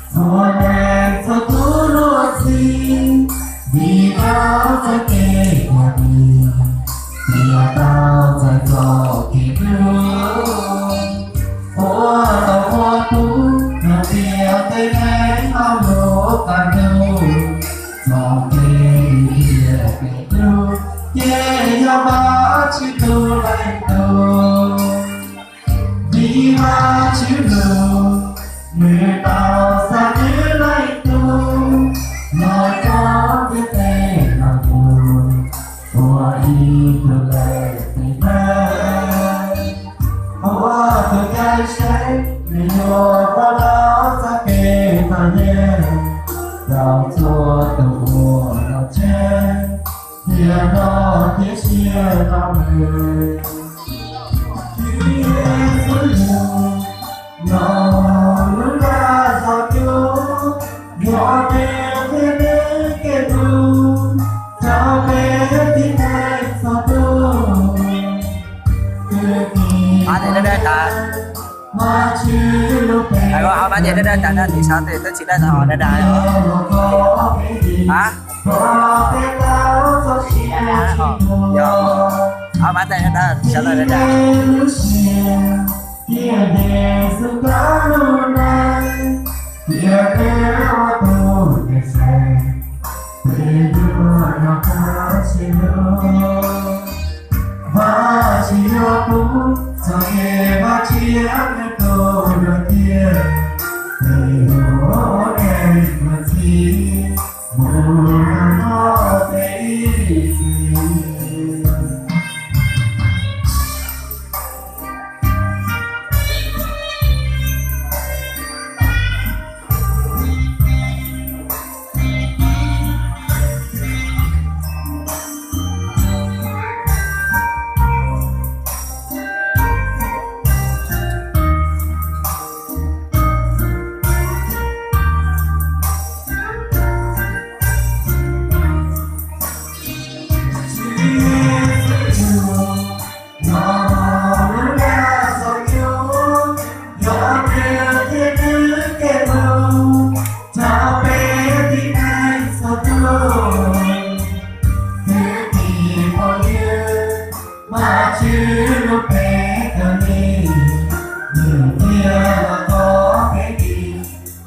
Txhua neeg txhua tus luag ntxhi, vim tau txoj kev yog li, vim tau txais txoj kev hlub. Ua tau qhuas pub nrog tias tej neeg tau lub qab ntuj, txoj kev hlub thiab kev hlub ces yog Vajtswv tus leej tub. Vim Vajtswv hlub, nws tau xa nws leej tub los coj ntiaj teb no mus ua ib tug leej txiv neeb, ua tus cawm seej, nws yuav pab tau txoj kev txom nyem rau txhua tus uas los tseg thiab nrog thiab sia rau nws. Yog lub nra txoj cub, yog nws thiab nws kev hlub rau peb tib neeg txhua tus. Hov mas ces dawb dawb tas, hov mas ces dawb dawb tas na, tiv sav tes twb tsis dawb tas, hov dawb dawb. Hov mas tes dawb dawb, sawv daws dawb dawb. Thiab Yexus Khetos lub neej, thiab peb ua tus neeg xeem, peb yuav noj qab siab lug. Vajtswv yuav pub txoj kev vaj tshiab rau tus dawb thiab, peb yuav ua neeg muaj txij mus nrog Nws peb ib txhis. Vajtswv lub npe kawg li, nws thiaj los txo peb dim,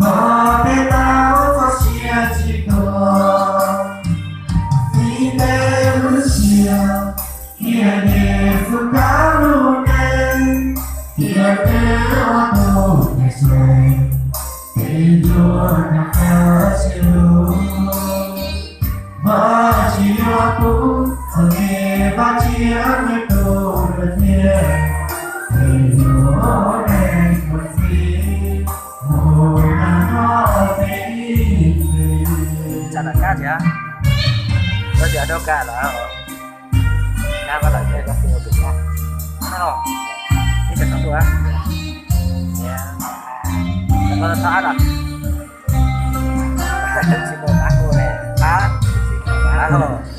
kom peb tau txoj sia tsis tuag. Txij peb lub siab qhia Yexus Khetos lub npe, thiab peb ua tus neeg xeem, peb yuav noj qab siab lug. Vajtswv yuav pub txoj kev vaj tshiab rau tus dawb thiab, peb yuav ua neeg muaj txij mus nrog Nws peb ib txhis. Tsa nram kab thiab, koj tsis rau kab lawm. Kab koj lawm thiab, koj tsis rau tus kab. Ib txhia tau tuaj. Koj tau thab los? Tsis tau thab kuv ne. Thab, thab los.